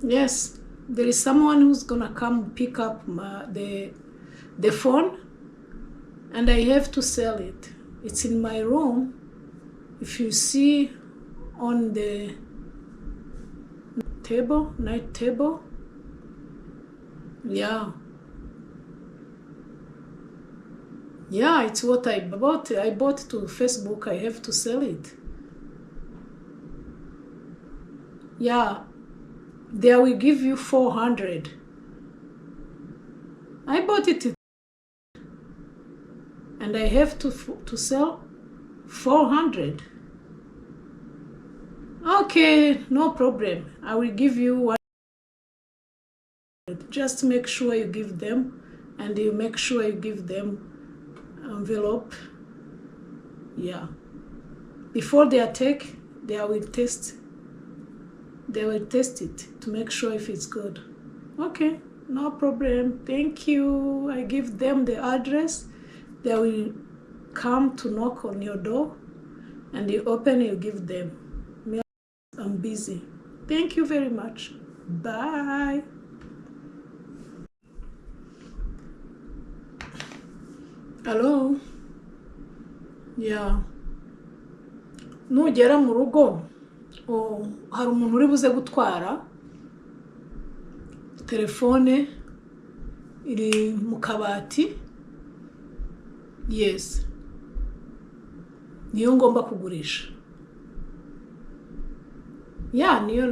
Yes, there is someone who's gonna come pick up the phone, and I have to sell it. It's in my room. If you see on the table, night table. Yeah. Yeah, it's what I bought. I bought to Facebook. I have to sell it. Yeah, they will give you 400. I bought it and I have to sell 400. Okay, no problem. I will give you one. Just make sure you give them, and you make sure you give them envelope. Yeah. Before they attack, they will test. They will test it to make sure if it's good. Okay, no problem. Thank you. I give them the address. They will come to knock on your door, and you open, you give them. Me, I'm busy. Thank you very much. Bye. Hello. Yeah. Nugera mu rugo, oh, hari umuntu uri buze gutwara telefone iri mu kabati. Yes, niyo ngomba kugurisha. Ya, niyo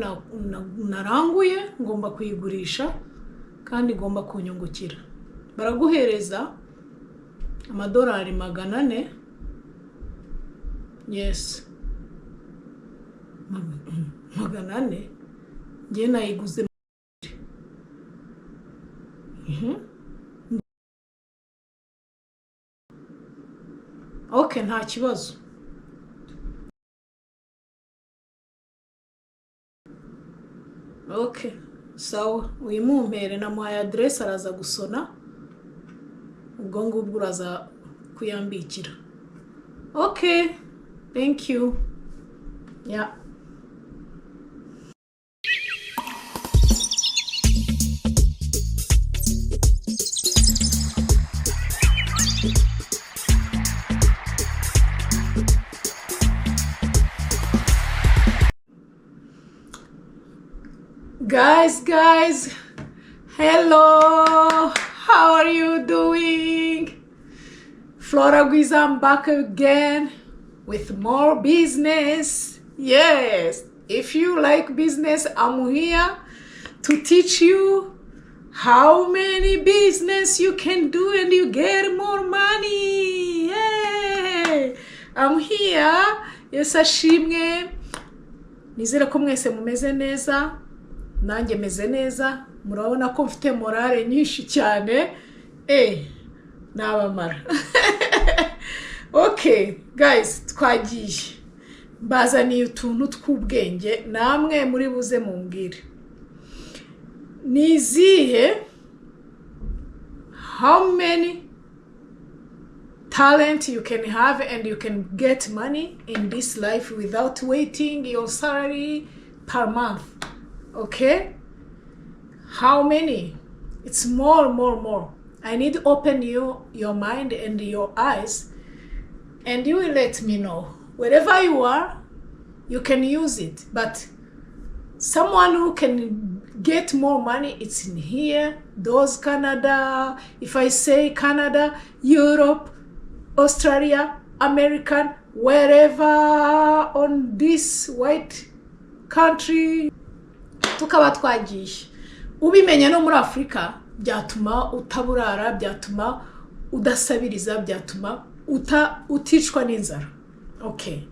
naranguye, ngomba kuyigurisha kandi igomba kunyungukira. Baraguhereza amadolari 400. Yes, 400. Njye nayiguze. Okay, nta kibazo. Okay, sawa, uyimumpere. Namuhaye aderesi, araza gusona. Ubwo ngubwo uraza kuyambikira. Okay, thank you. Yeah. Guys, guys, hello, how are you doing? Flora Gwiza, I'm back again with more business. Yes, if you like business, I'm here to teach you how many business you can do and you get more money. Yay! I'm here. Yes, ashimwe. Nizere ko mwese mumeze neza, nanjye meze neza. Murabona ko mfite morale nyinshi cyane, nabamara. Okay guys, twagiye. Mbazaniye utuntu tw'ubwenge, namwe muri buze mumbwire ni izihe. How many talent you can have and you can get money in this life without waiting your salary per month? Okay, how many? It's more, more, more. I need to open you your mind and your eyes, and you will let me know. Wherever you are, you can use it, but someone who can get more money, it's in here, those Canada. If I say Canada, Europe, Australia, American, wherever on this white country. Tukaba twagiye. Ubimenya no muri Afurika byatuma utaburara, byatuma udasabiriza, byatuma uticwa n'inzara. Okay,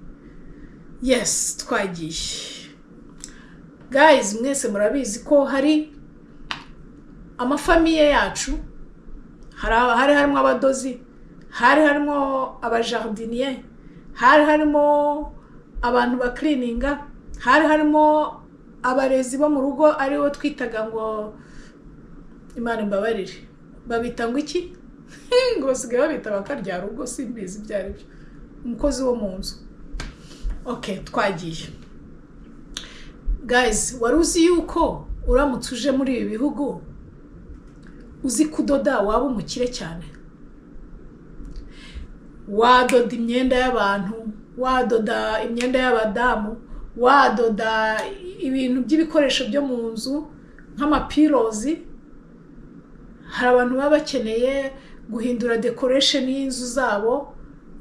yes, twagiye. Guys, mwese murabizi ko hari amafamille yacu hari harimo abadozi, hari harimo abajardinier, hari harimo abantu bakirininga, hari harimo abarezi bo mu rugo, aribo twitaga ngo, Imana imbabarire, babita ngo iki? Ngo basigaye babita bakarya rugo, simbizi ibyo ari byo, umukozi wo mu nzu. Okay, twagiye. Guys, wari uzi yuko Uramutse uje muri ibi bihugu uzi kudoda, waba umukire cyane. Wadoda imyenda y'abantu, wadoda imyenda y'abadamu, wadoda ibintu by'ibikoresho byo mu nzu nk'amapillows. Hari abantu baba bakeneye guhindura decoration y'inzu zabo.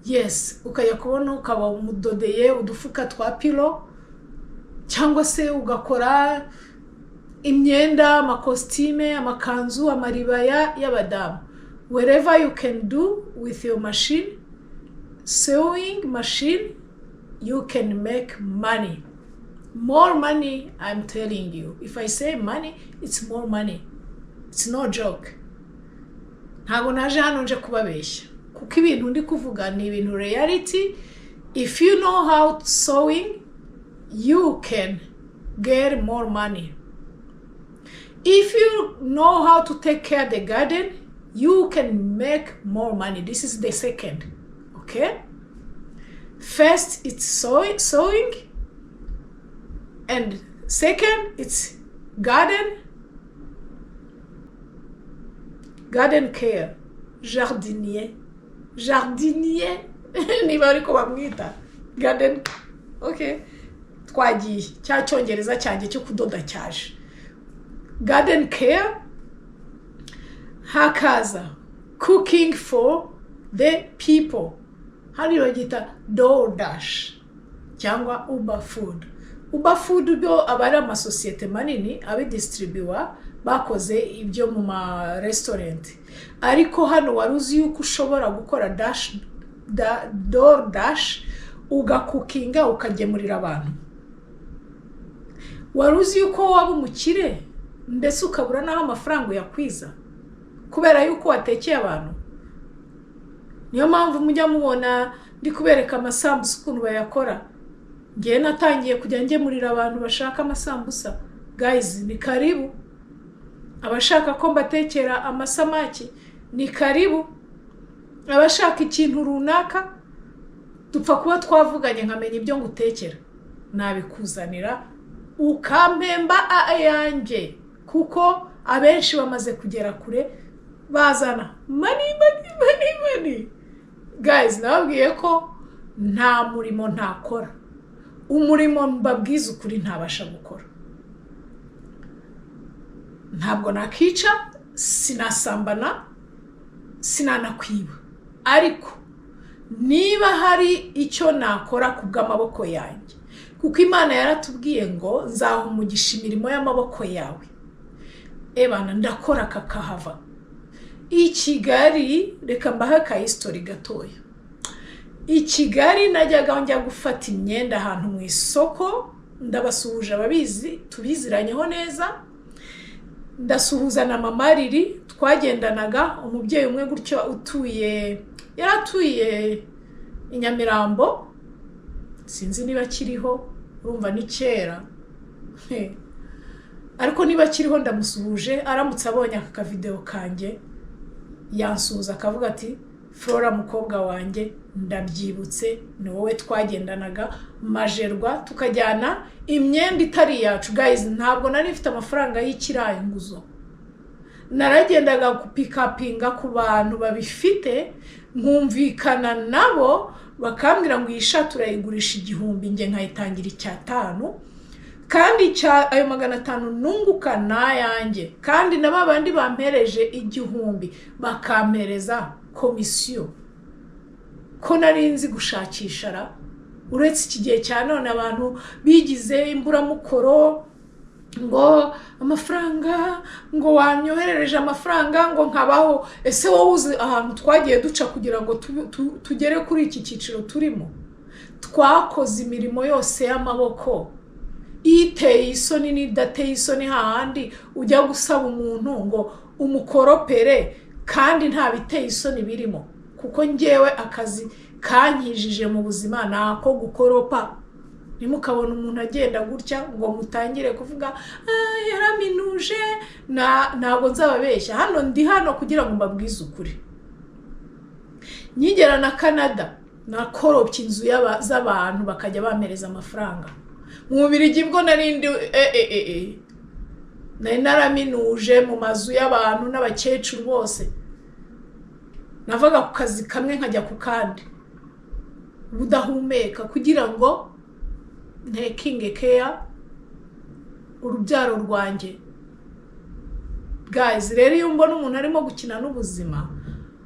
Yes, ukajya kubona ukaba umudodeye udufuka twa pillow, cyangwa se ugakora imyenda, amakositime, amakanzu, amaribaya y'abadamu. Wherever you can do with your machine, sewing machine, you can make money, more money. I'm telling you, if I say money, it's more money, it's no joke. Ntabwo naje hano nje kubabeshya, kuko ibintu ndi kuvuga ni ibintu reality. If you know how to sewing, you can get more money. If you know how to take care the garden, you can make more money. This is the second, okay? First it's sewing, and second it's garden care, jardinier, jardinier niba ariko bamwita garden. Okay, twagiye cya Cyongereza cyanjye cyo kudoda cyaje. Garden care, hakaza cooking for the people. Hano bagita DoorDash cyangwa Uber Food. Uber Food byo aba ari amasosiyete manini abidisitiribiwa, bakoze ibyo mu ma restaurant. Ariko hano wari uzi yuko ushobora gukora dash da, DoorDash, ugacookinga, ukagemurira abantu? Wari uzi yuko waba umukire, ndetse ukabura n'aho amafaranga uyakwiza kubera yuko watekeye abantu? Niyo mpamvu mujya mubona ndi kubereka amasambusa ukuntu bayakora. Ngewe natangiye kujya ngemurira abantu bashaka amasambusa. Guys, ni karibu. Abashaka ko mbatekera amasamaki, ni karibu. Abashaka ikintu runaka, dupfa kuba twavuganye, nkamenya ibyo ngutekera, nabikuzanira ukampemba ayanjye, kuko abenshi bamaze kugera kure bazana money, money, money, money. Guys, nababwiye ko nta murimo ntakora. Umurimo mbabwiza ukuri ntabasha gukora, ntabwo nakica, sinasambana, sinanakwiba. Ariko niba hari icyo nakora ku bw'amaboko yanjye, kuko Imana yaratubwiye ngo "Nzaha umugisha imirimo y'amaboko yawe", ebana ndakora kakahava. I Kigali, reka mbahe akahistory gatoya. I Kigali najyaga njya gufata imyenda ahantu mu isoko. Ndabasuhuje ababizi, tubiziranyeho neza. Ndasuhuza na mama Riri twagendanaga, umubyeyi umwe gutyo utuye, yari atuye i Nyamirambo, sinzi niba akiriho, urumva ni kera. Ariko niba akiriho ndamusuhuje. Aramutse abonye aka kavideo kanjye yansuhuza akavuga ati: "Flora mukobwa wanjye, ndabyibutse, ni wowe twagendanaga Majerwa, tukajyana imyenda itari iyacu." Guys, ntabwo nari mfite amafaranga y'ikiranguzo. Naragendaga gupickupinga ku bantu babifite, nkumvikana nabo, bakambwira ngo iyi shati urayigurisha 1000, njye nkayitangira 500, kandi ayo 500 nunguka ni ayanjye, kandi na ba bandi bampereje 1000 bakampereza komisiyo. Ko nari nzi gushakisha ra! Uretse iki gihe cya none abantu bigize imburamukoro, ngo amafaranga, ngo wanyoherereje amafaranga ngo nkabaho. Ese wowe uzi ahantu twagiye duca kugira ngo tugere kuri iki cyiciro turimo? Twakoze imirimo yose y'amaboko, iteye isoni n'idateye isoni, hahandi ujya gusaba umuntu ngo umukoropere kandi nta biteye isoni birimo, kuko ngewe akazi kankijije mu buzima ni ako gukoropa. Ntimukabone umuntu agenda gutya ngo mutangire kuvuga "Ah, yaraminuje." Ntabwo nzababeshya hano, ndi hano kugira ngo mbabwize ukuri. Nkigera na Canada nakoropye inzu z'abantu, bakajya bampereza amafaranga. Mu Bubirigi bwo narindi. Nari naraminuje mu mazu y'abantu n'abakecuru bose. Navaga ku kazi kamwe nkajya ku kandi, ubudahumeka, kugira ngo ntakinge care urubyaro rwanjye. Guys, rero iyo mbona umuntu arimo gukina n'ubuzima,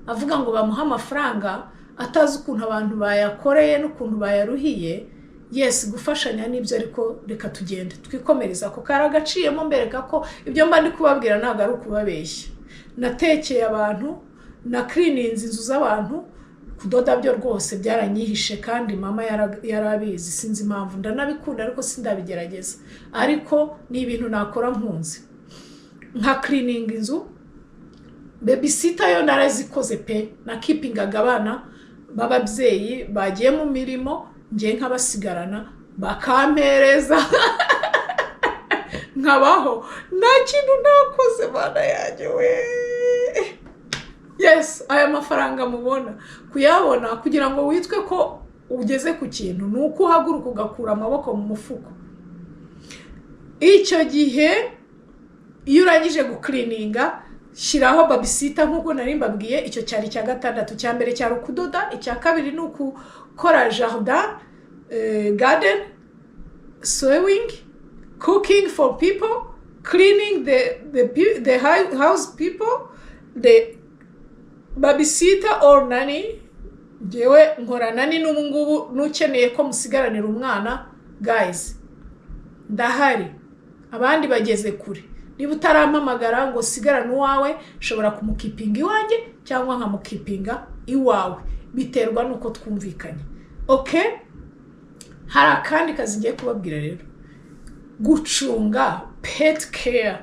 avuga ngo bamuhe amafaranga, atazi ukuntu abantu bayakoreye n'ukuntu bayaruhiye. Yes, gufashanya nibyo, ariko reka tugende twikomereza. Ako kari agaciyemo, mbereka ko ibyo mba ndi kubabwira ntabwo ari ukubabeshya. Natekeye abantu, na cleaninze inzu z'abantu. Kudoda byo rwose byaranyihishe, kandi mama yarabizi. Sinzi impamvu, ndanabikunda ariko sindabigerageza, ariko ni ibintu nakora nkunze, nka cleaninga inzu. Babysitter yo narazikoze pe. Nakeepingaga abana b'ababyeyi bagiye mu mirimo, ngiye nkabasigarana, bakampereza, nkabaho. Nta kintu nakoze, bana yanjye we. Yes, aya mafaranga mubona, kuyabona kugira ngo witwe ko ugeze ku kintu, ni uko uhaguruka ugakura amaboko mu mufuko. Icyo gihe iyo urangije gucleaninga, shyiraho babysitter nk'uko nari mbabwiye. Icyo cyari icya gatandatu. Icya mbere cyari ukudoda, icya kabiri ni ukukora jardin, garden, sewing, cooking for people, cleaning the house people, the babysitter or nanny. Ngewe nkora nanny n'ubu ngubu. N'ukeneye ko musigaranira umwana, guys, ndahari. Abandi bageze kure. Niba utarampamagara ngo sigarane uwawe, nshobora kumukeepinga iwanjye cyangwa nkamukeepinga iwawe, biterwa n'uko twumvikanye. Okay, hari akandi kazi ngiye kubabwira rero: gucunga pet care.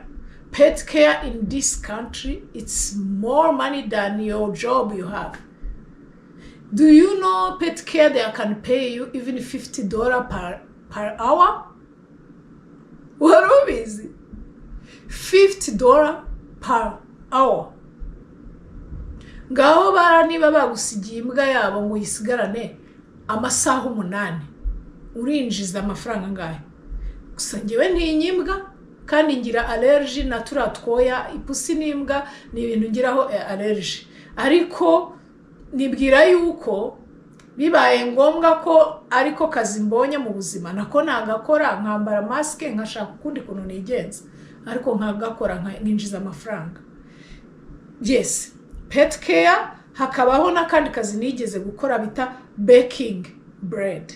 Pet care in this country, it's more money than your job you have. Do you know pet care, they can pay you even $50 per hour? Wari ubizi? $50 per hour. Ngaho bara niba bagusigiye imbwa yabo ngo uyisigarane amasaha 8, urinjiza amafaranga angahe? Gusa ngewe ntinya imbwa, kandi ngira allergy na turiya twoya. Ipusi n'imbwa ni ibintu ngiraho allergy, ariko nibwira yuko bibaye ngombwa ko ariko kazi mbonye mu buzima, nako nagakora, nkambara mask, nkashaka ukundi kuntu nigenza, ariko nkagakora nkinjiza amafaranga. Yes, pet care. Hakabaho n'akandi kazi nigeze gukora bita baking bread.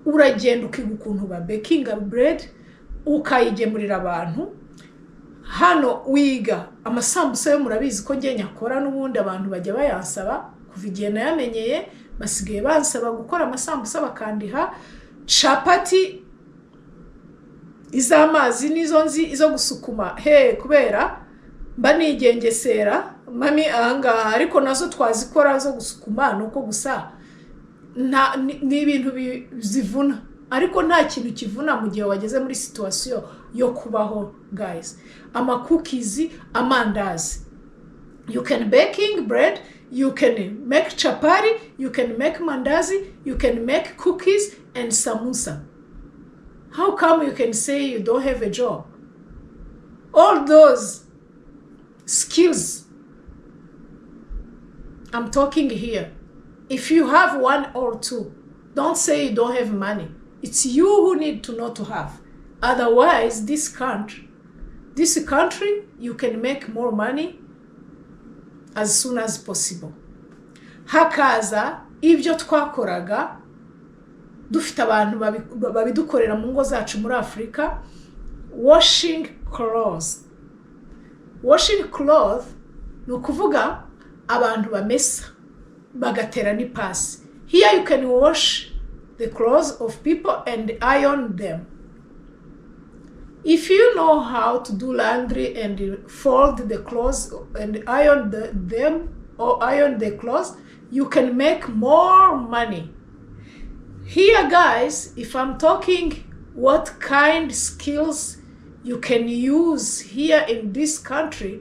Uragenda ukiga ukuntu ba bakinga bread, ukayigemurira abantu. Hano wiga amasambusa yo, murabizi ko njye nyakora n'ubundi, abantu bajya bayansaba. Kuva igihe nayamenyeye, basigaye bansaba gukora amasambusa bakandiha. Capati iz'amazi nizo nzi, izo gusukuma he kubera mba nigengesera mami ahangaha, ariko nazo twazikora zo gusukuma. Ni uko gusa ni ibintu zivuna, ariko nta kintu kivuna mu gihe wageze muri situation yo kubaho. Guys, amacookies, amandazi, you can baking bread, you can make chapati, you can make mandazi, you can make cookies and samosa. How come you can say you don't have a job? All those skills I'm talking here, if you have one or two, don't say you don't have money. It's you who need to know to have. Otherwise, this country, you can make more money as soon as possible. Hakaza ibyo twakoraga dufite abantu babidukorera mu ngo zacu muri Afurika: washing clothes. Washing clothes ni ukuvuga abantu bamesa, bagatera n'ipasi. Here you can wash the clothes of people and iron them. If you know how to do laundry and fold the clothes and iron them or iron the clothes, you can make more money here. Guys, if I'm talking what kind skills you can use here in this country,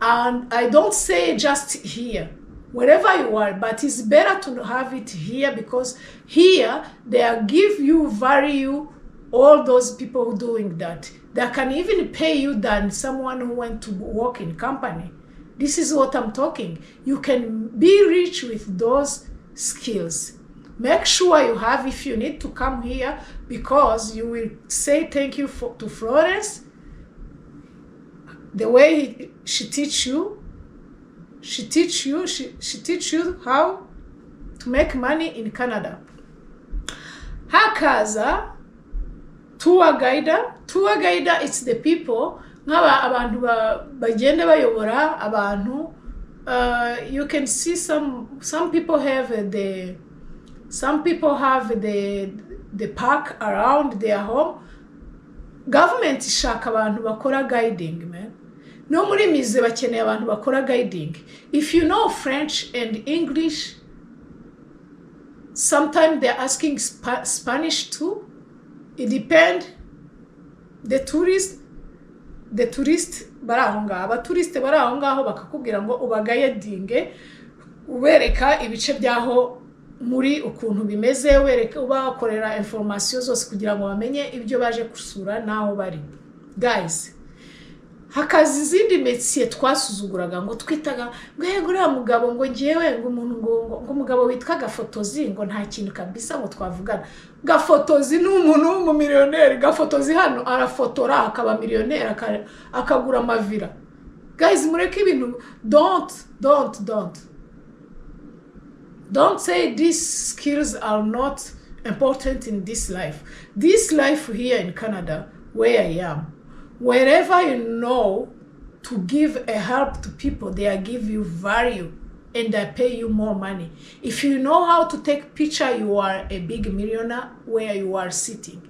and I don't say just here, wherever you are, but it's better to have it here because here they are give you value. All those people who doing that, they can even pay you than someone who went to work in company. This is what I'm talking. You can be rich with those skills. Make sure you have if you need to come here, because you will say thank you to Florence. The way she teach you, she teach you, she teach you how to make money in Canada. Hakaza tour guide. Tour guide, it's the people nk'aba abantu bagenda bayobora abantu. You can see some people have the park around their home. Government ishaka abantu bakora guiding, man. No muri musée bakeneye abantu bakora guiding. If you know French and English, sometimes they're asking Spanish too. It depend the tourist bari aho ngaho. Abatouriste bari aho ngaho bakakubwira ngo ubaguidinge, ubereka ibice by'aho muri ukuntu bimeze, ubereka, ubakorera information zose kugira ngo bamenye ibyo baje gusura n'aho bari. Guys, hakaza izindi métier twasuzuguraga, ngo twitaga ngo yego uriya mugabo, ngo ngewe ngo umuntu ngo umugabo witwa gafotozi, ngo nta kintu kabisa ngo twavugana. Gafotozi ni umuntu w'umumiliyoneri. Gafotozi hano arafotora akaba miliyoneri, akagura amavilla. Guys, mureke ibintu. Don't say these skills are not important in this life. This life here in Canada, where I am, wherever you know to give a help to people, they are give you value and they pay you more money. If you know how to take picture, you are a big millionaire where you are sitting.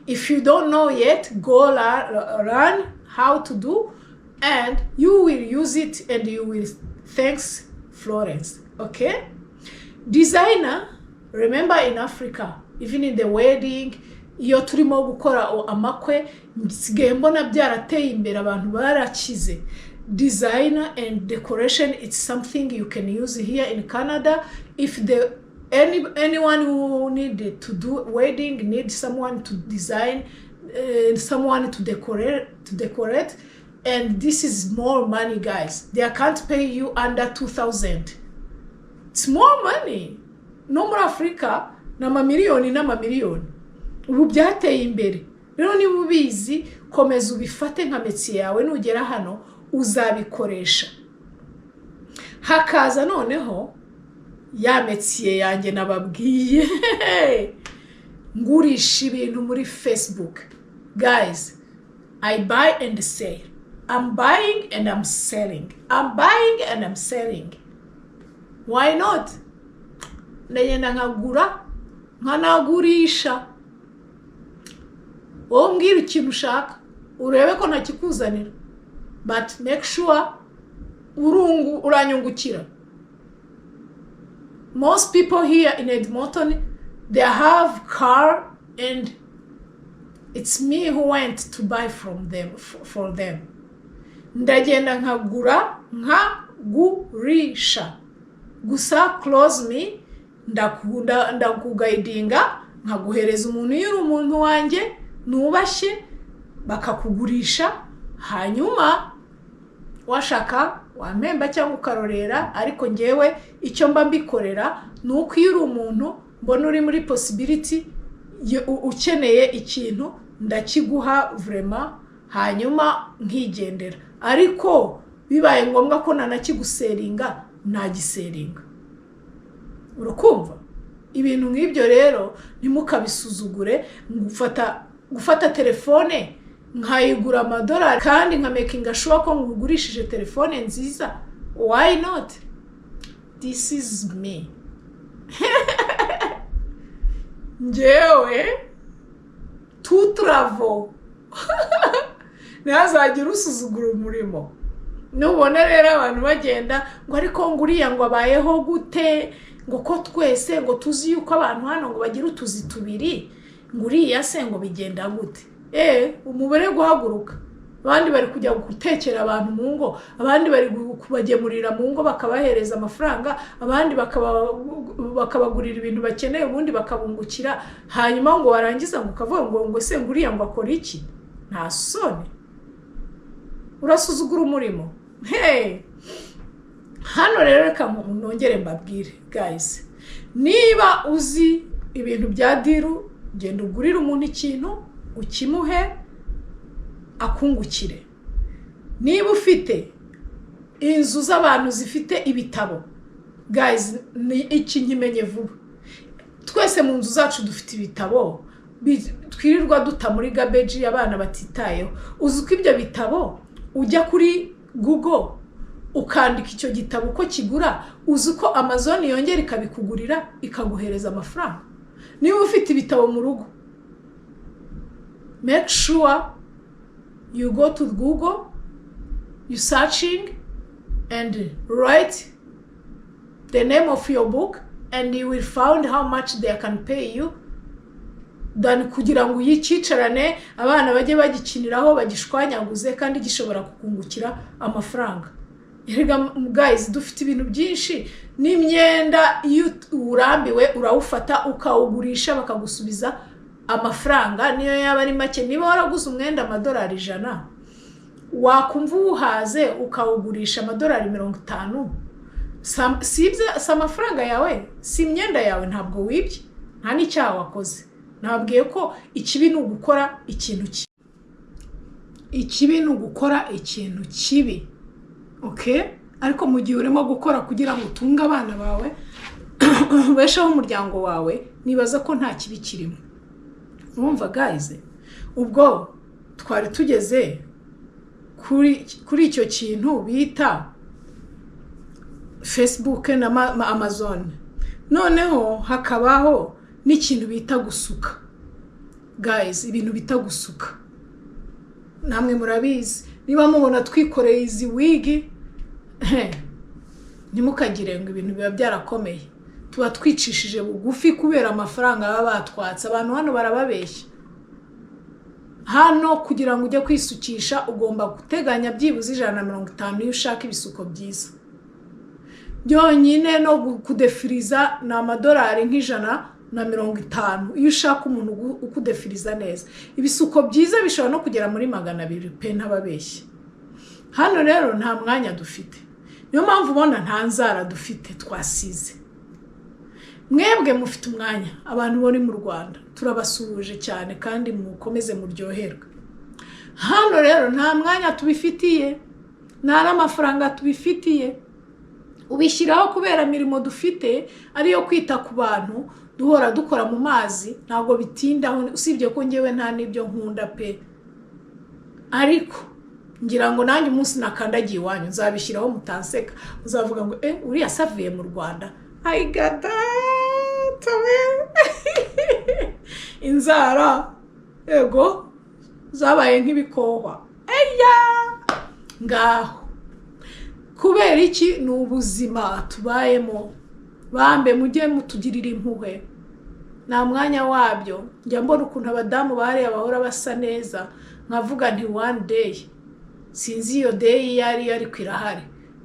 If you don't know yet, go learn how to do, and you will use it and you will thanks Florence. Okay? Designer, remember in Africa, even in the wedding, iyo turimo gukora amakwe, nsigaye mbona byarateye imbere, abantu barakize. Designer and decoration, it's something you can use here in Canada. If the anyone who need to do wedding need someone to design, someone to decorate, and this is more money, guys. They can't pay you under 2000. It's more money. No muri Afurika ni amamiliyoni n'amamiliyoni. Ubu byateye imbere. Rero niba ubizi, komeza ubifate nka métier yawe. Nugera hano uzabikoresha. Hakaza noneho ya métier yanjye nababwiye, ngurisha ibintu muri Facebook. Guys, I buy and sell. I'm buying and I'm selling, I'm buying and I'm selling. Why not? Ndagenda nkagura nkanagurisha. Wowe umbwira ikintu ushaka, urebe ko ntakikuzanira, but make sure urungu uranyungukira. Most people here in Edmonton, they have car, and it's me who went to buy from them, for them. Ndagenda nkagura nkagurisha. Gusa close me, ndakuguidinga, nkaguhereza umuntu. Iyo uri umuntu wanjye nubashye, bakakugurisha, hanyuma washaka wampemba cyangwa ukarorera. Ariko ngewe icyo mba mbikorera ni uko iyo uri umuntu mbona uri muri possibility, ukeneye ikintu, ndakiguha vraiment, hanyuma nkigendera. Ariko bibaye ngombwa ko nanakigusellinga, nagisellinga. Urukumva ibintu nk'ibyo rero ntimukabisuzugure. Gufata telefone nkayigura amadolari kandi nka makinga sure ko ngugurishije telefone nziza, why not? This is me. Ngewe tu travel, ntihazagire usuzugura umurimo. Nubona rero abantu bagenda ngo ariko ngo uriya ngo abayeho gute, ngo ko twese ngo tuzi yuko abantu hano ngo bagira utuzi tubiri, ngo uriya se ngo bigenda gute, umubare guhaguruka. Abandi bari kujya gutekera abantu mu ngo, abandi bari kubagemurira mu ngo bakabahereza amafaranga, abandi bakabagurira ibintu bakeneye, ubundi bakabungukira. Hanyuma ngo warangiza ngo ukavuga ngo se ngo uriya ngo akora iki? Nta soni, urasuzugura umurimo. Hey! Hano rero reka nongere mbabwire, guys: niba uzi ibintu bya deal, genda ugurire umuntu ikintu, ukimuhe, akungukire. Niba ufite inzu z'abantu zifite ibitabo, guys, ni iki nkimenye vuba, twese mu nzu zacu dufite ibitabo twirirwa duta muri garbage, abana batitayeho. Uzi ko ibyo bitabo ujya kuri Google ukandika icyo gitabo uko kigura? Uzi ko Amazon yongera ikabikugurira, ikaguhereza amafaranga? Niba ufite ibitabo mu rugo, make sure you go to Google, you searching and write the name of your book, and you will find how much they can pay you, than kugira ngo uyikicarane, abana bajye bagikiniraho, bagishwanyaguze, kandi gishobora kukungukira amafaranga. Erega guys, dufite ibintu byinshi n'imyenda. Iyo urambiwe urawufata ukawugurisha, bakagusubiza amafaranga, niyo yaba ari make. Niba waraguze umwenda amadolari 100, wakumva uwuhaze ukawugurisha amadolari 50, si amafaranga yawe, si imyenda yawe, ntabwo wibye, nta n'icyaha wakoze. Nababwiye ko ikibi ni ugukora ikintu kibi. Ikibi ni ugukora ikintu kibi, okay? Ariko mu gihe urimo gukora kugira ngo utunge abana bawe, ubesheho umuryango wawe, nibaza ko nta kibi kirimo. Urumva guys, ubwo twari tugeze kuri icyo kintu bita Facebook na Amazon. Noneho hakabaho n'ikintu bita gusuka. Guys, ibintu bita gusuka namwe murabizi. Niba mubona twikoreye izi wig, ntimukagire ngo ibintu biba byarakomeye. Tuba twicishije bugufi kubera amafaranga baba batwatse. Abantu hano barababeshya. Hano kugira ngo ujye kwisukisha ugomba guteganya byibuze 150 iyo ushaka ibisuko byiza. Byonyine no kudefiriza ni amadolari nk'150 iyo ushaka umuntu ukudefiriza neza. Ibisuko byiza bishobora no kugera muri 200 pe, ntababeshye. Hano rero nta mwanya dufite, niyo mpamvu ubona nta nzara dufite twasize. Mwebwe mufite umwanya, abantu bari mu Rwanda turabasuhuje cyane kandi mukomeze muryoherwe. Hano rero nta mwanya tubifitiye, nta n'amafaranga tubifitiye. Ubishyiraho kubera imirimo dufite ariyo kwita ku bantu, duhora dukora mu mazi, ntabwo bitindaho. Usibye ko ngewe nta n'ibyo nkunda pe, ariko ngira ngo nanjye umunsi nakandagiye iwanyu nzabishyiraho, mutanseka, muzavuga ngo eh, uriya savuye mu Rwanda. Ayigata inzara yego zabaye nk'ibikohwa eya ngaho. Kubera iki? Ni ubuzima tubayemo. Bambe mujye mutugirira impuhwe, nta mwanya wabyo. Njya mbona ukuntu abadamu bariya bahora basa neza, nkavuga nti one day, sinzi iyo day iyo ariyo, ariko irahari,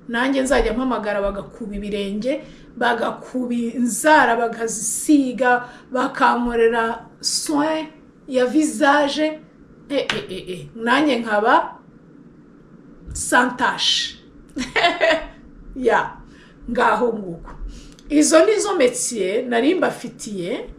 nanjye nzajya mpamagara bagakuba ibirenge, bagakuba inzara, bakazisiga, bakankorera soin ya visage, nanjye nkaba sans tache ya ngaho nguko. Izo ni zo métier nari mbafitiye.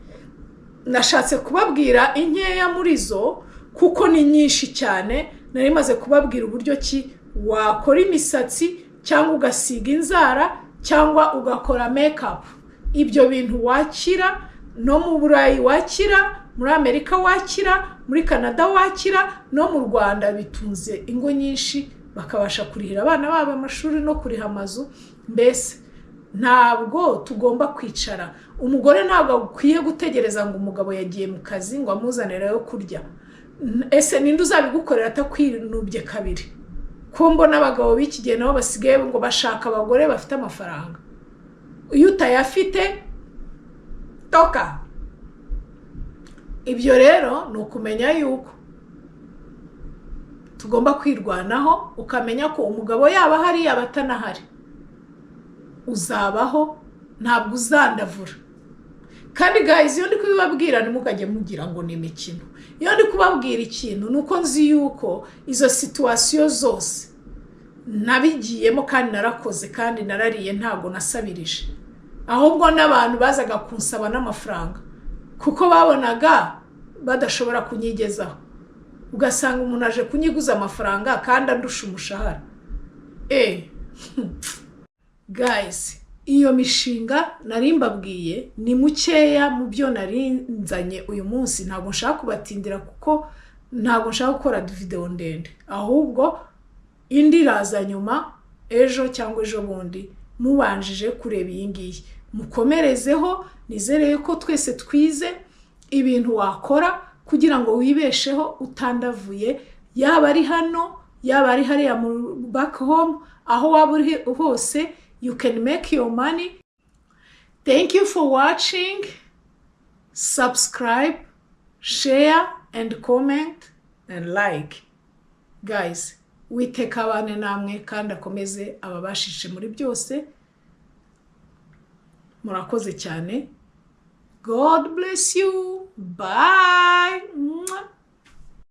Nashatse kubabwira inkeya muri zo kuko ni nyinshi cyane. Nari maze kubabwira uburyo ki wakora imisatsi, cyangwa ugasiga inzara, cyangwa ugakora makeup. Ibyo bintu wakira no mu Burayi, wakira muri Amerika, wakira muri Canada, wakira no mu Rwanda. Bitunze ingo nyinshi, bakabasha kurihira abana babo amashuri no kuriha amazu. Mbese ntabwo tugomba kwicara. Umugore ntabwo akwiye gutegereza ngo umugabo yagiye mu kazi ngo amuzanire yo kurya. Ese ninde uzabigukorera atakwinubye kabiri? Ko mbona abagabo b'iki gihe nabo basigaye ngo bashaka abagore bafite amafaranga, iyo utayafite toka. Ibyo rero ni ukumenya yuko tugomba gushaka amafaranga. Tugomba kwirwanaho, ukamenya ko umugabo yaba ahari, yaba atanahari, uzabaho, ntabwo uzandavura. Kandi guys, iyo ndi kubibabwira, ntimukajye mugira ngo ni imikino. Iyo ndi kubabwira ikintu, ni uko nzi yuko izo situation zose nabigiyemo, kandi narakoze, kandi narariye, ntabwo nasabirije. Ahubwo n'abantu bazaga kunsaba n'amafaranga kuko babonaga badashobora kunyigezaho, ugasanga umuntu aje kunyiguza amafaranga kandi andusha umushahara. Guys, iyo mishinga nari mbabwiye ni mukeya mu byo nari nzanye uyu munsi. Ntabwo nshaka kubatindira kuko ntabwo nshaka gukora videwo ndende, ahubwo indi iraza nyuma, ejo cyangwa ejo bundi, mubanjije kureba iyi ngiyi, mukomerezeho. Nizereye ko twese twize ibintu wakora kugira ngo wibesheho utandavuye, yaba ari hano, yaba ari hariya mu back home, aho waba uri hose, you can make your money. Thank you for watching. Subscribe, share and comment and like. Guys, Uwiteka abane namwe kandi akomeze ababashishe muri byose. Murakoze cyane. God bless you. Bye. Mwah.